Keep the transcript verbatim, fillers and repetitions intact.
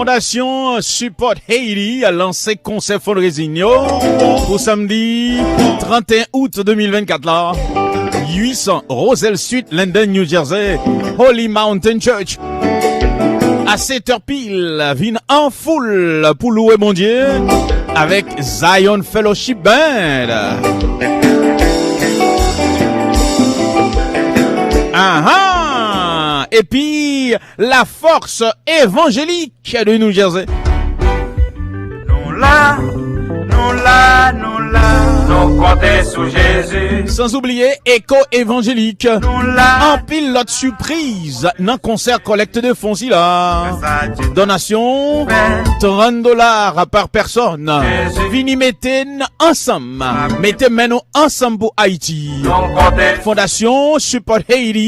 Fondasyon Support Haiti a lanse konsè fundraising yo pou samdi trannteyen out de mil vennkat la. Uit san Roselle Street, Linden, New Jersey, Holy Mountain Church. A sèt è pil, vin an foul pou louwe Bondye avèk Zion Fellowship Band. Aha! Epi la Force Évangélique de New Jersey. Nou la, nou la, nou la. Nou konte sou Jezi. Sans oublier Echo Évangélique. Nou la. Anpil lòt sipriz nan konsè collecte de fonds sila. Donasyon trant dola par pèsòn. Vini mete n ansanm. Mete men nou ansanm pou Ayiti. Fondasyon Support Haiti.